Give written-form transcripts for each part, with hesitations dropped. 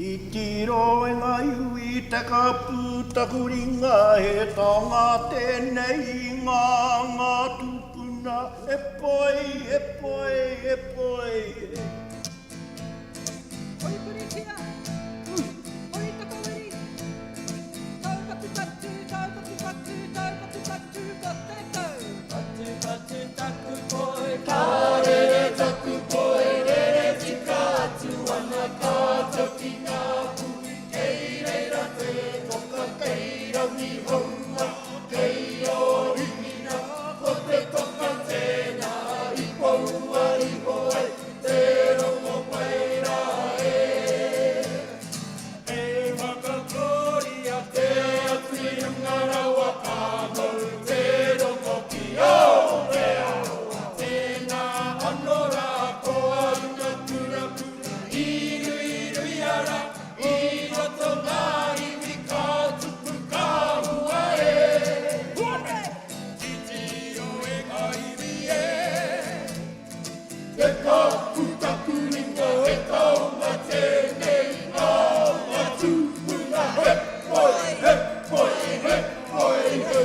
I tiro e nga iwi te kapu taku ringa he taonga tenei nga nga tupuna e poi e poi e poi e. Puripuritia, puritakawiri, taupatupatu, taupatupatu, taupatupatu, ko te tau. Patupatu taku poi, ka rere taku poi, rere tika atu ana ka tau ki ngā puhi, kei reira te toka, kei Rangihoua, kei Ōrihina, ko te toka tēnā i poua iho ai te rongopai rā e. E whakakōria te atu i runga rawa ka mau te rongo ki Aotearoa. Tēnā anō rā ko auna purapura i ruiruia rā i roto ngā iwi ka tupu ka hua e. Hua! Titiro e ngā iwi e. Te kapu taku ringa he taonga tēnei nā ngā tūpuna he poi, he poi, he poi, he.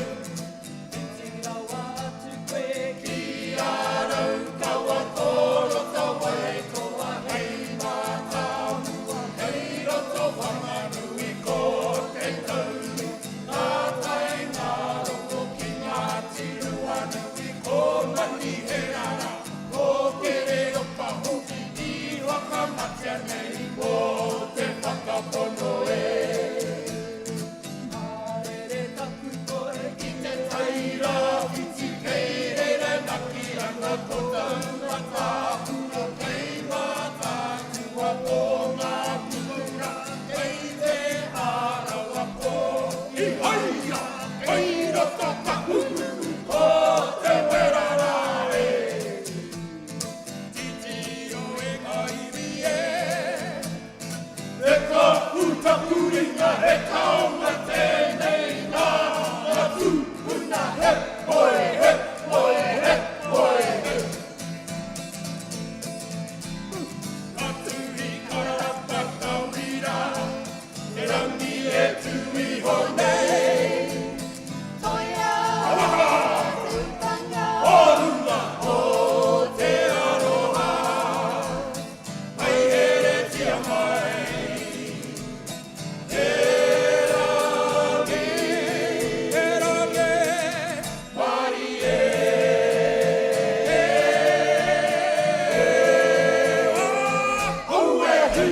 Whiti rawa atu koe ki a Raukawa Tōrota Waitoa hei mātāmua hei roto Whanganui ko te tauri ngā tai ngā rongo ki Ngāti Ruanui ko Maniherara Ko Kereopa hoki i whakamatea nei mō te whakapono e. Ka rere taku toe ki te tai rāwhiti kei reira naki ana ko taua tāpura kei Mātaatua ko ngā pupura kei Te Arawa ko Ihaia kei roto Kahungunu ko Te Wera rā e. Titiro e ngā iwi e. E ka pūtaku ringa he taonga tēnei nā ngā tūpuna he poi, he poi, he poi, he. Ka turi ka rapa ka wira, te rangi e tū iho nei. Toia tūtanga. O runga o te aroha, hai heretia mai te rangi, te rangi marie. Aue hū!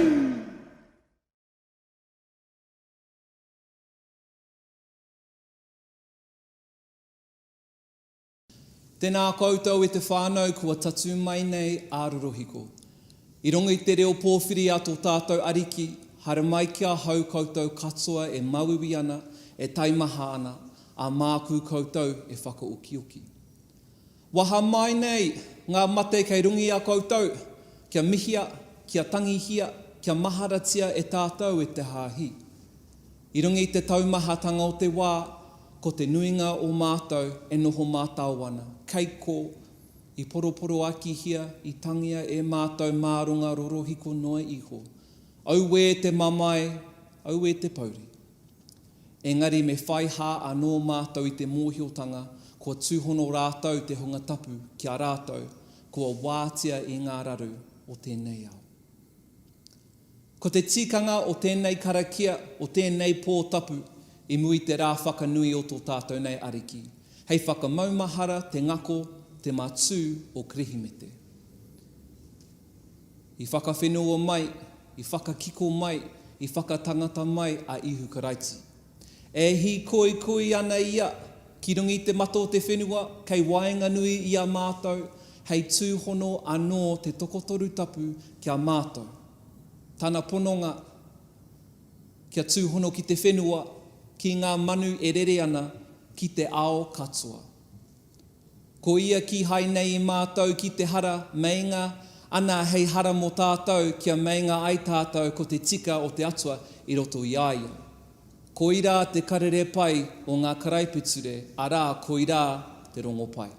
Tēnā koutou e te whānau kua tatū mai nei a Rorohiko. I rongo i te reo pōwhiri a tō tātou Ariki, haere mai ki ahau koutou katoa e mauiui ana, e taimaha ana, ā māku koutou e whakaokioki. Waha mai nei ngā mate kei runga i a koutou, kia mihia, kia tangihia, kia maharatia e tātou e te Hāhi. I runga i te taumahatanga o te wā, ko te nuinga o mātou e noho mātao ana, kei kō, i poroporoakihia, i tangia e mātou mā runga rorohiko noa iho. Auē te mamae, auē te pouri. Engari me whai hā anō mātou i te mōhiotanga kua tūhono rātou te hunga tapu ki a rātou kua wātea i ngā raru o tēnei ao. Ko te tikanga o tēnei karakia, o tēnei pō tapu, i mua i te rā whakanui o tō tātou nei Ariki, hei whakamaumahara te ngako, te matū o Kirihimete. I whakawhenua mai, i whakakiko mai, i whakatangata mai a Ihu Karaiti. E hīkoikoi ana ia ki runga i te mata o te whenua kei waenganui i a mātou, hei tūhono anō te tokotoru tapu ki a mātou. Tana pononga, kia tūhono ki te whenua, ki ngā manu e rere ana, ki te ao katoa. Ko ia kīhai nei i mātou ki te hara, meinga ana hei hara mō tātou kia meinga ai tātou ko te tika o te Atua i roto i a ia. Koirā te karere pai o ngā karaipiture, arā, koirā te rongopai.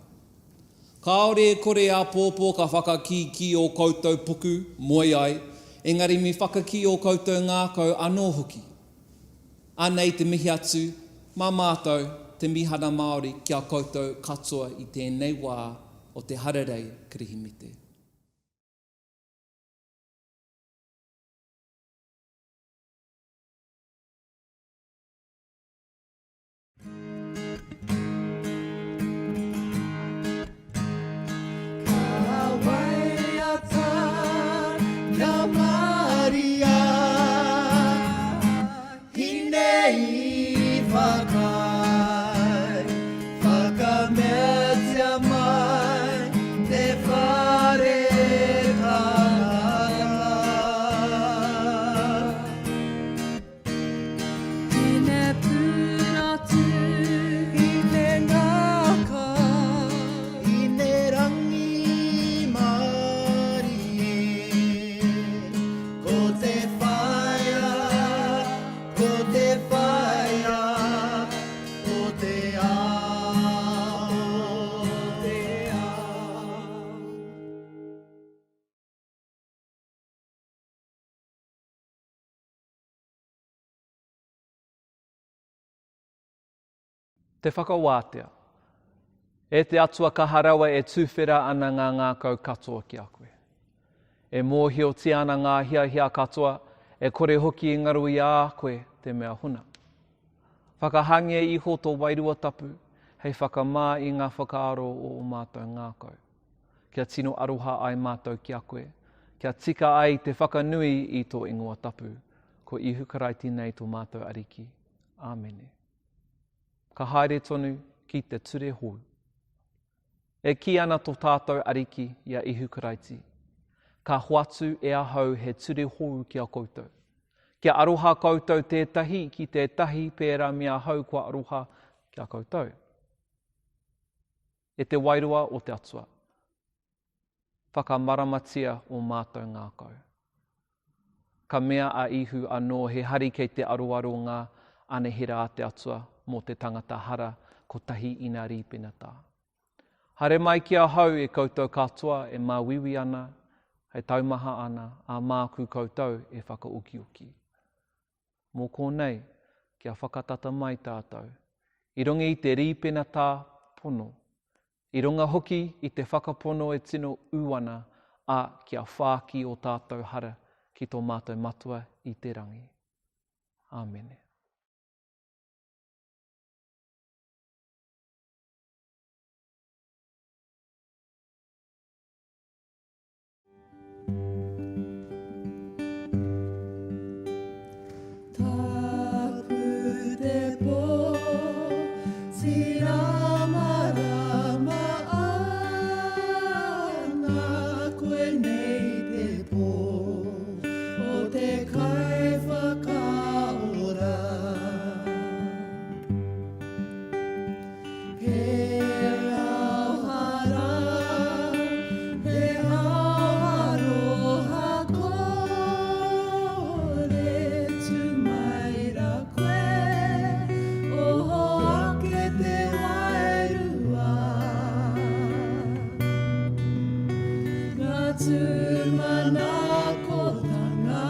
Kāore e kore āpōpō ka whakakīkī ō koutou puku, moe ai, engari me whakakī ō koutou ngākau anō hoki. Anei te mihi atu mā mātou te Mihana Māori ki a koutou katoa i tēnei wā o te hararei Kirihimete. Ka waiata kia Maria, Hine i whakaae, Whakameatia mai te whare tangata. Hine pūratu, Hine ngākau, Hine rangimārie. Ko te whaea, ko te whaea, o te ao, te ao. Te whakawātea. E te Atua kaha rawa e tuwhera ana ngā ngākau katoa ki a koe. E mōhiotia ana ngā hiahia katoa, e kore hoki i ngaro i a koe te mea huna. Whakahangia iho tō Wairua Tapu hei whakamā i ngā whakaaro o ō mātou ngākau. Kia tino aroha ai mātou ki a koe, kia tika ai te whakanui i tō ingoa tapu, ko Ihu Karaiti nei tō mātou Ariki. Āmene. Ka haere tonu ki te ture hou. E kī ana tō tātou Ariki i a Ihu Karaiti, Ka hoatu e ahau he ture hou ki a koutou. Kia aroha koutou tētahi ki tētahi pērā me ahau kua aroha ki a koutou. E te Wairua o te Atua, whakamaramatia ō mātou ngākau. Ka mea a Ihu anō he hari kei te aroaro ngā anahera a te Atua mō te tangata hara kotahi ina rīpenatā. Haere mai ki ahau e koutou katoa e māuiui ana, e taumaha ana, ā māku koutou e whakaokioki. Mō konei, kia whakatata mai tātou, i runga i te rīpenatā pono, i runga hoki i te whakapono e tino ū ana, ā, kia whāki ō tātou hara ki tō mātou Matua i te Rangi. Āmene. Tapu te pō, tīramarama ana, koinei te pō o te Kaiwhakaora. He ao hara, he ao aroha kore, tu mai ra koe, oho ake te wairua. Nga tumanakotanga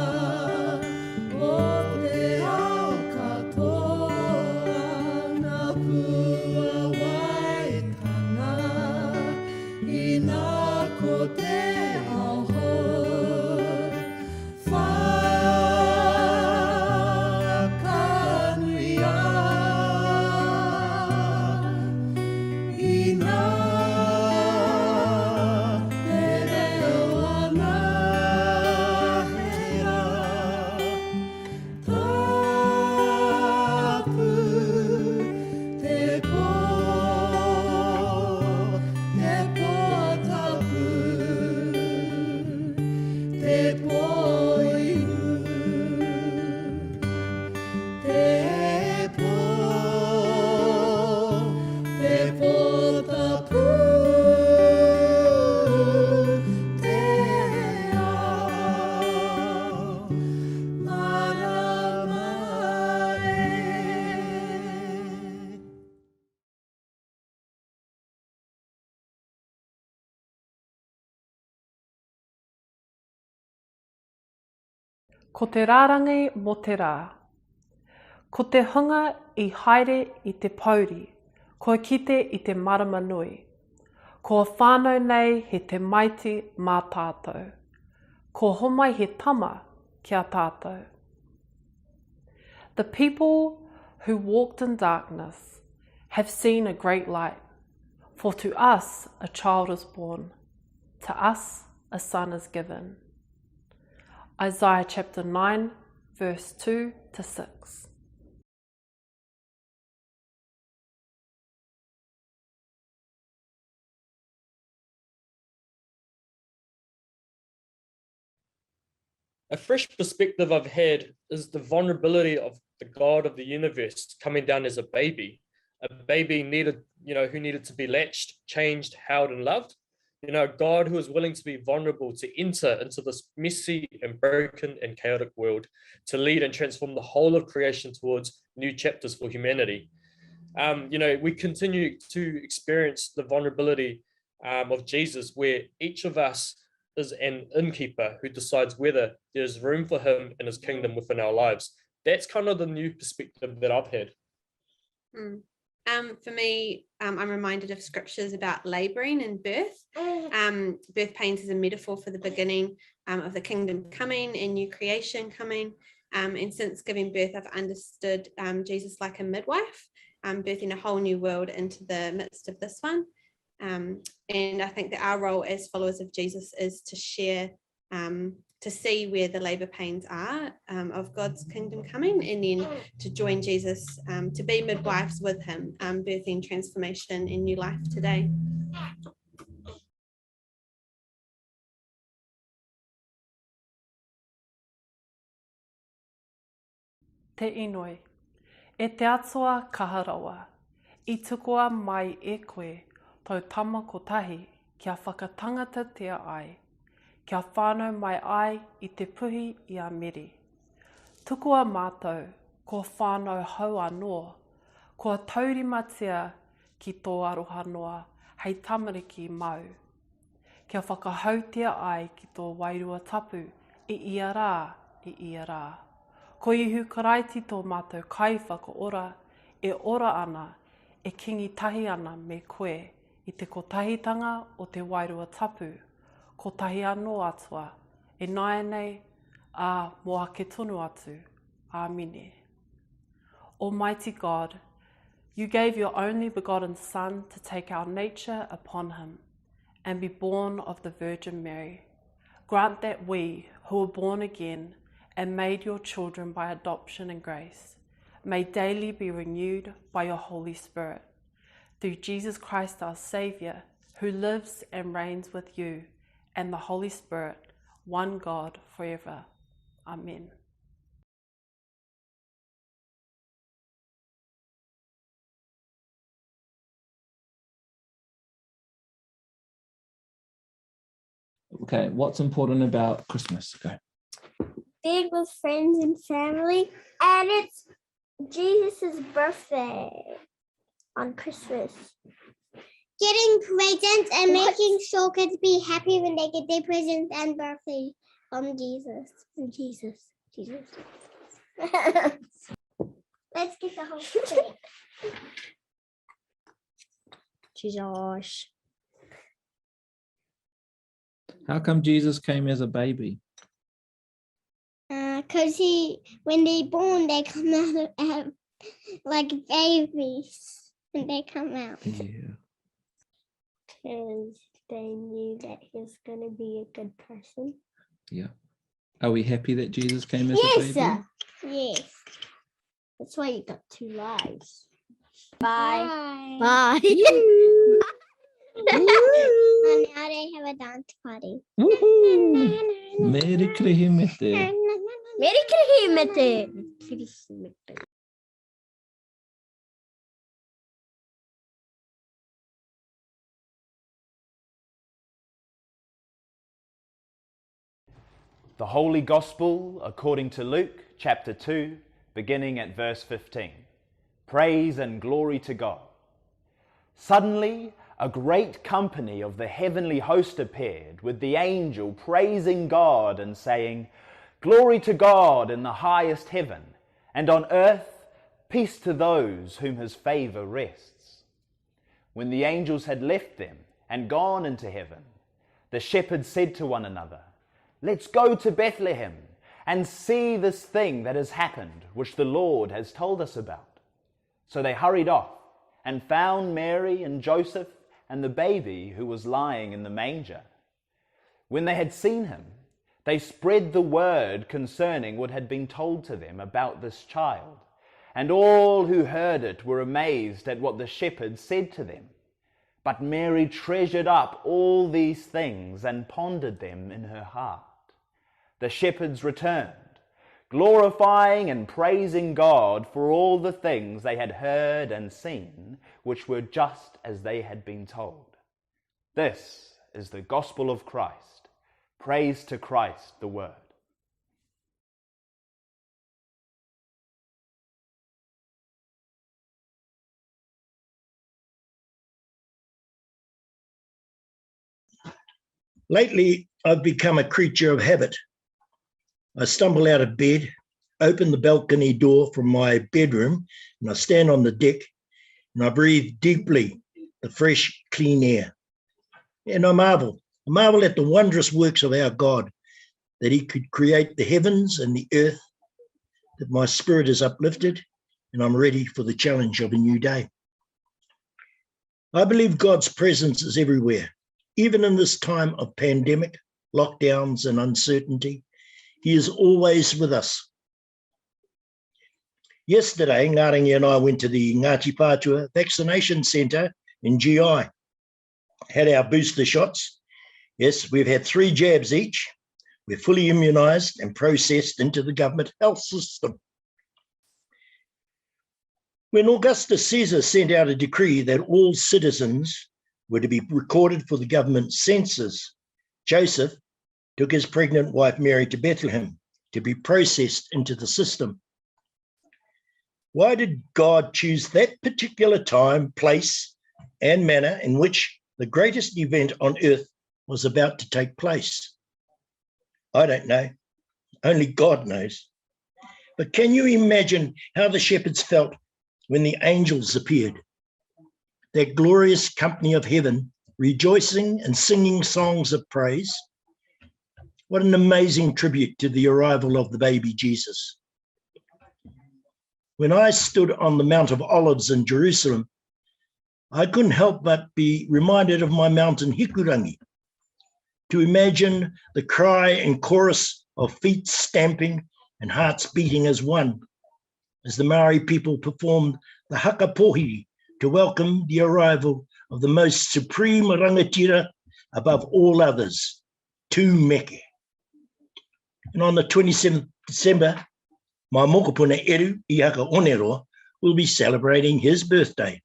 o te ao katoa, nga puawai. Ko te rārangi mō te rā. Ko te hunga i haere i te pōuri, kua kite i te marama nui. Kua whānau nei he tamaiti mā tātou. Kua homai he tama ki a tātou. The people who walked in darkness have seen a great light, for to us a child is born, to us a son is given. Isaiah chapter 9, verse 2 to 6. A fresh perspective I've had is the vulnerability of the God of the universe coming down as a baby, a baby needed, you know, who needed to be latched, changed, held, and loved. You know, God who is willing to be vulnerable to enter into this messy and broken and chaotic world to lead and transform the whole of creation towards new chapters for humanity. Um, you know, we continue to experience the vulnerability um, of Jesus, where each of us is an innkeeper who decides whether there's room for him and his kingdom within our lives. That's kind of the new perspective that I've had. Mm. Um, for me, um, I'm reminded of scriptures about laboring and birth. Mm. Um, birth pains is a metaphor for the beginning um, of the kingdom coming and new creation coming. Um, and since giving birth, I've understood um, Jesus like a midwife, birthing a whole new world into the midst of this one. Um, and I think that our role as followers of Jesus is to share, um, to see where the labour pains are um, of God's kingdom coming, and then to join Jesus, um, to be midwives with him, um, birthing transformation and new life today. Te inoi. E te Atua kaha rawa, i tukua mai e koe tōu Tama kotahi kia whakatangatatia ai, kia whānau mai ai i te puhi i a Meri. Tukua mātou, kua whānau hou anō, kua taurimatia ki tō aroha noa hei tamariki māu. kia whakahautia ai ki tō Wairua Tapu i ia rā, i ia rā. Ko Ihu Karaiti tō mātou Kaiwhakaora e ora ana, e kingi tahi ana me koe i te kotahitanga o te Wairua Tapu, kotahi anō Atua, ināianei, ā, mō ake tonu atu. Āmine. Almighty God, you gave your only begotten Son to take our nature upon him and be born of the Virgin Mary. Grant that we, who are born again and made your children by adoption and grace, may daily be renewed by your Holy Spirit. Through Jesus Christ our Saviour, who lives and reigns with you and the Holy Spirit, one God forever. Amen. Okay, what's important about Christmas? Okay. Being with friends and family, and it's Jesus' birthday on Christmas. Getting presents and making sure kids be happy when they get their presents and birthday from Jesus. From Jesus. Jesus. Let's get the whole thing. Jesus. How come Jesus came as a baby? Because uh, he, when they born, they come out, of, like babies when they come out. Yeah. Because they knew that he was going to be a good person. Yeah. Are we happy that Jesus came as yes, a baby? Sir. Yes. That's why you got two lives. Bye. Bye. Bye. and now they have a dance party. Woohoo! Merry Christmas. Merry Christmas. Christmas. The Holy Gospel according to Luke chapter 2, beginning at verse 15. Praise and glory to God. Suddenly, a great company of the heavenly host appeared with the angel praising God and saying, Glory to God in the highest heaven, and on earth peace to those whom his favor rests. When the angels had left them and gone into heaven, the shepherds said to one another, Let's go to Bethlehem and see this thing that has happened, which the Lord has told us about. So they hurried off and found Mary and Joseph and the baby who was lying in the manger. When they had seen him, they spread the word concerning what had been told to them about this child. And all who heard it were amazed at what the shepherds said to them. But Mary treasured up all these things and pondered them in her heart. The shepherds returned, glorifying and praising God for all the things they had heard and seen, which were just as they had been told. This is the gospel of Christ. Praise to Christ the Word. Lately, I've become a creature of habit. I stumble out of bed, open the balcony door from my bedroom, and I stand on the deck and I breathe deeply the fresh, clean air. And I marvel. I marvel at the wondrous works of our God, that He could create the heavens and the earth, that my spirit is uplifted and I'm ready for the challenge of a new day. I believe God's presence is everywhere, even in this time of pandemic, lockdowns, and uncertainty. He is always with us. Yesterday, Ngarangi and I went to the Ngāti Whātua Vaccination Centre in GI, had our booster shots. Yes, we've had three jabs each. We're fully immunised and processed into the government health system. When Augustus Caesar sent out a decree that all citizens were to be recorded for the government census, Joseph took his pregnant wife Mary to Bethlehem to be processed into the system. Why did God choose that particular time, place, and manner in which the greatest event on earth was about to take place? I don't know. Only God knows. But can you imagine how the shepherds felt when the angels appeared? That glorious company of heaven rejoicing and singing songs of praise. What an amazing tribute to the arrival of the baby Jesus. When I stood on the Mount of Olives in Jerusalem, I couldn't help but be reminded of my mountain Hikurangi. To imagine the cry and chorus of feet stamping and hearts beating as one, as the Maori people performed the haka pōhiri to welcome the arrival of the most supreme rangatira above all others, Tūmeke. And on the 27th December, my mokopuna Eru Ihaka Oneroa will be celebrating his birthday.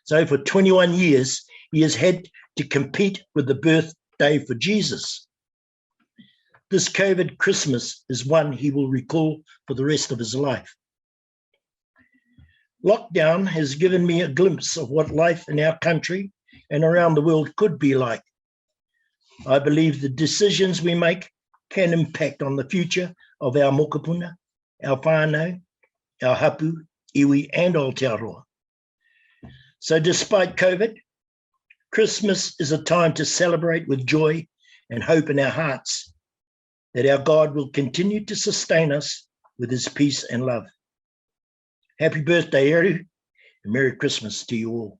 So for 21 years, he has had to compete with the birthday for Jesus. This COVID Christmas is one he will recall for the rest of his life. Lockdown has given me a glimpse of what life in our country and around the world could be like. I believe the decisions we make can impact on the future of our mokopuna, our whānau, our hapu, iwi and Aotearoa. So despite COVID, Christmas is a time to celebrate with joy and hope in our hearts that our God will continue to sustain us with his peace and love. Happy birthday, Eru, and Merry Christmas to you all.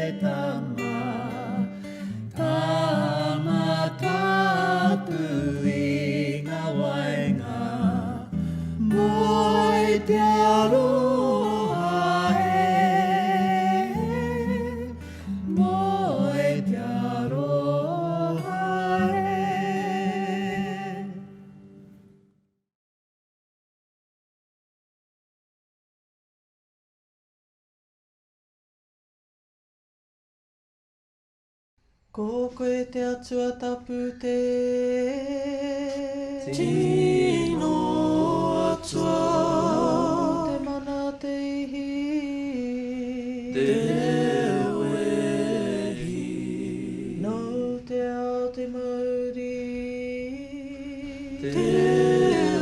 te tama, tama tapu i ngā waenga, moe te aroha e, moe te aroha e. Ko koe te Atua tapu te. Tino Atua. Nō te mana te ihi. Te wehi. Nō te ao te mauri. Te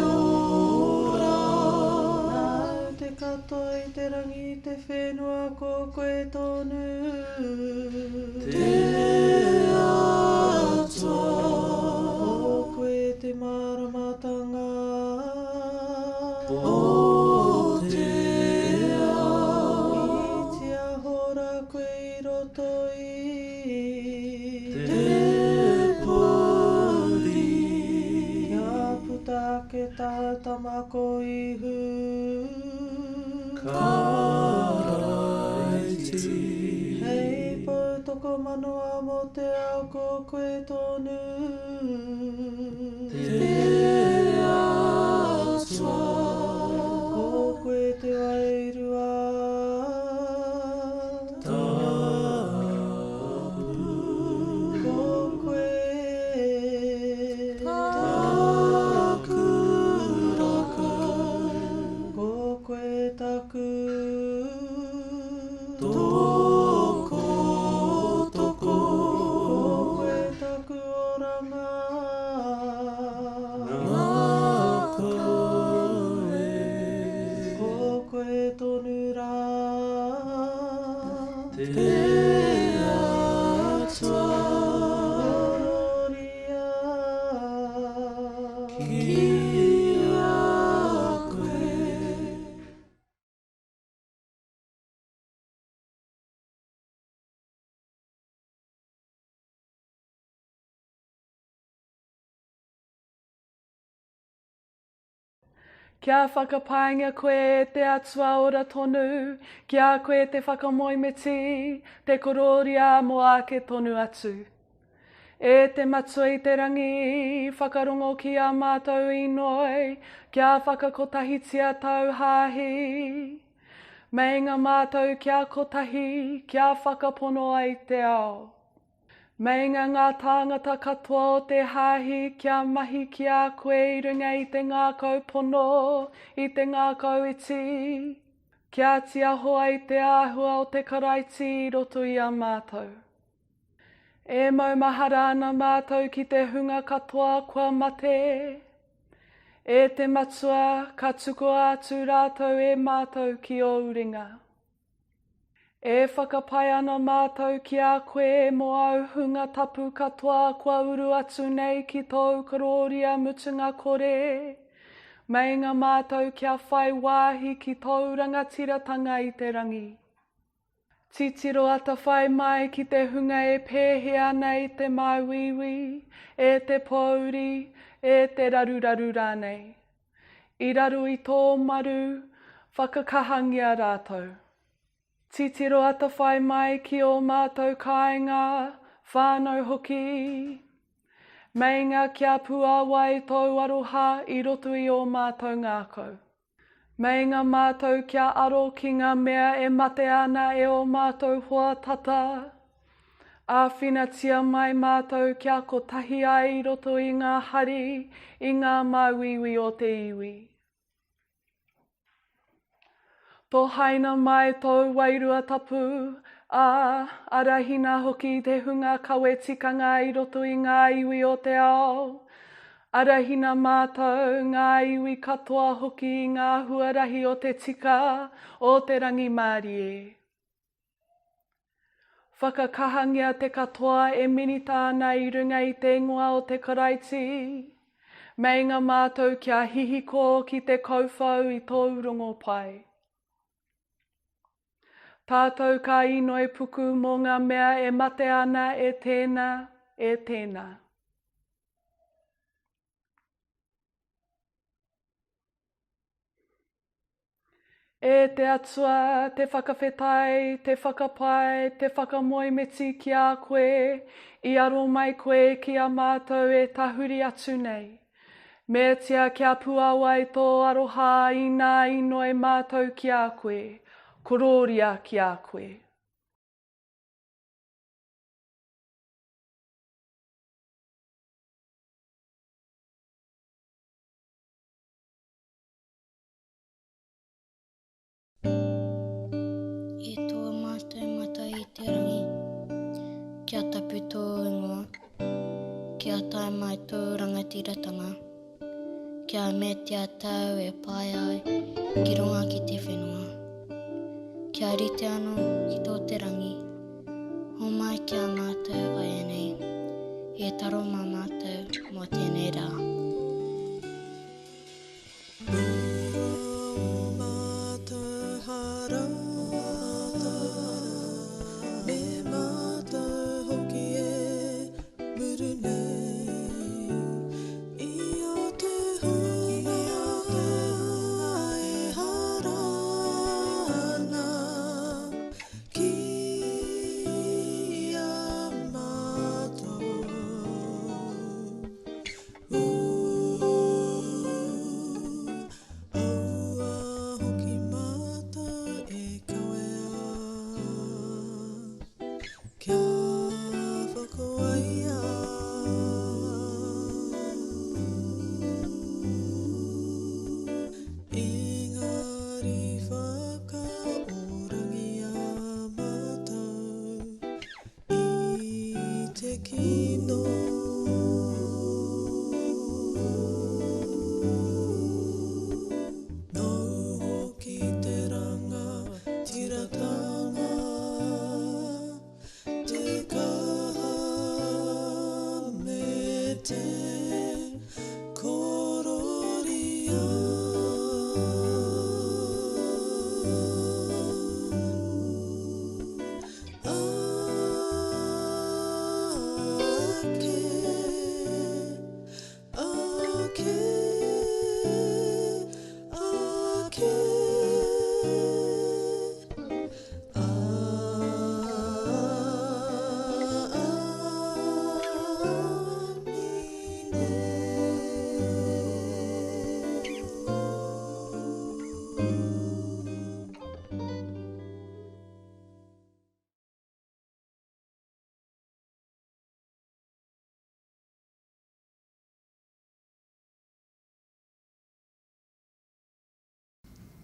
ora. Nāu te katoa i te rangi, i te whenua, ko koe tonu. Te Atua. Ko koe te māramatanga. O te ao. I tiahora koe i roto i. Te pōuri. Kia puta ake tāu tama ko Ihu. Karaiti. Hei pou tokomanoa mō te ao ko koe tonu. Te Atua. Ko koe te wairua. Tapu. Ko koe taku raka. Ko koe taku tokotoko. Ko koe taku oranga. Ngākau e. Ko koe tonu rā. Te Atua. Kororia. Ki a koe. Kia whakapaingia koe e te Atua ora tonu, ki a koe te whakamoemiti, te korōria mō āke tonu atu. E te Matua i te rangi, whakarongo ki ā mātou inoi, kia whakakotahitia tāu Hāhi. Meinga mātou kia kotahi, kia whakapono ai te ao. Meinga ngā tāngata katoa o te Hāhi kia mahi ki a koe i runga i te ngākau pono, i te ngākau iti, kia tiaho ai te āhua o te Karaiti i roto i a mātou. E maumahara ana mātou ki te hunga katoa kua mate. E te Matua, ka tukua atu rātou e mātou ki ōu ringa. E whakapae ana mātou ki a koe mō āu hunga tapu katoa kua uru atu nei ki tōu korōria mutunga kore. Meinga mātou kia whai wāhi ki tōu rangatiratanga i te rangi. Titiro atawhai mai ki te hunga e pēhi ana i te māuiui, e te pōuri, e te raruraru rānei. I raro i tō maru, whakakahangia rātou. Titiro atawhai mai ki ō mātou kāinga, whānau hoki. Meinga kia puāwai tōu aroha i roto i ō mātou ngākau. Meinga mātou kia aro ki ngā mea e matea ana e ō mātou hoa tata. Āwhinatia mai mātou kia kotahi ai i roto i ngā hari, i ngā māuiui o te iwi. Tohaina mai tōu Wairua Tapu, ā, arahina hoki te hunga kawe tikanga i roto i ngā iwi o te ao. Arahina mātou, ngā iwi katoa hoki i ngā huarahi o te tika, o te rangimārie. Whakakahangia te katoa e minita ana i runga i te ingoa o te Karaiti. Meinga mātou kia hihiko ki te kauwhau i tōu rongopai. Tātou ka inoi puku mō ngā mea e mate ana e tēnā, e tēnā. E te Atua, te whakawhetai, te whakapae, te whakamoemiti ki a koe, i aro mai koe ki a mātou e tahuri atu nei. Meatia kia puāwai tō aroha inā inoi mātou ki a koe, korōria ki a koe. E tō mātou mata i te rangi, kia tapu tō ingoa, kia tae mai tō rangatiratanga, kia meatia tāu e pai ai ki runga ki te whenua. Kia rite anō ki tō te rangi, homai ki a mātou āianei, he taro mā mātou mō tēnei rā.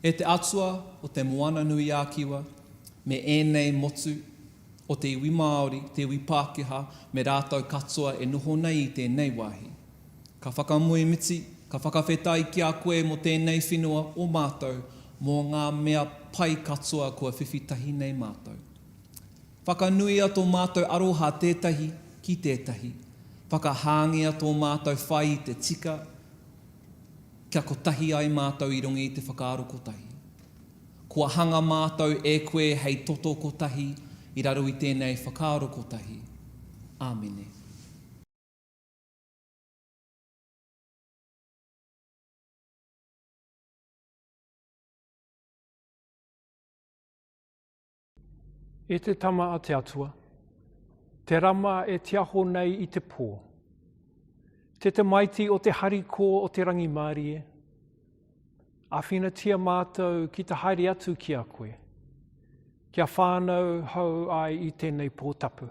E te Atua o te Moana-nui-ā-Kiwa, me ēnei motu o te iwi Māori, te iwi Pākehā, me rātou katoa e noho nei i tēnei wāhi. Ka whakamoemiti, ka whakawhetai ki a koe mō tēnei whenua o mātou, mō ngā mea pai katoa kua whiwhi tahi nei mātou. Whakanuia tō mātou aroha tētahi ki tētahi. Whakahāngia tō mātou whai i te tika, kia kotahi ai mātou i runga i te whakaaro kotahi. Kua hanga mātou e koe hei toto kotahi i raro i tēnei whakaaro kotahi. Āmine. E te Tama a te Atua, te rama e tiaho nei i te pō, te tamaiti o te hariko o te rangimārie, āwhinatia mātou ki te haere atu ki a koe, kia whānau hou ai i tēnei pō tapu.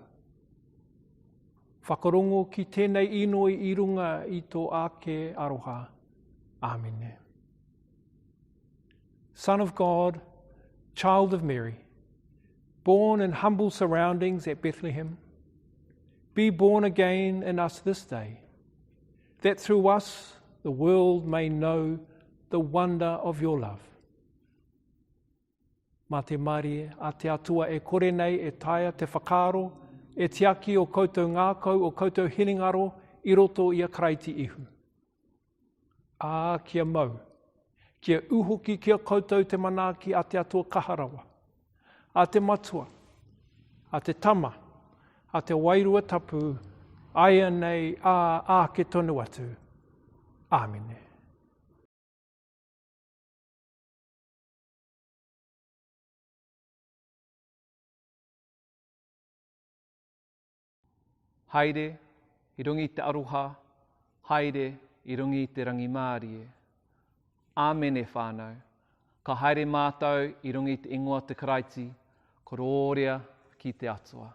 Whakarongo ki tēnei inoi i runga i tō ake aroha. Āmine. Son of God, child of Mary, born in humble surroundings at Bethlehem, be born again in us this day, that through us the world may know the wonder of your love. Mā te mārie a te Atua e kore nei e taea te whakaaro, e tiaki o koutou ngākau, o koutou hinengaro i roto i a Karaiti Ihu. Ā, kia mau, kia ū hoki ki a koutou te manaaki a te Atua Kaha Rawa. A te Matua, a te Tama, a te Wairua Tapu, āianei ā, āke tonu atu. Āmine. Haere i runga i te aroha, haere i runga i te rangimārie. Āmene whānau. Ka haere mātou i runga i te ingoa o te Karaiti, korōria ki te Atua.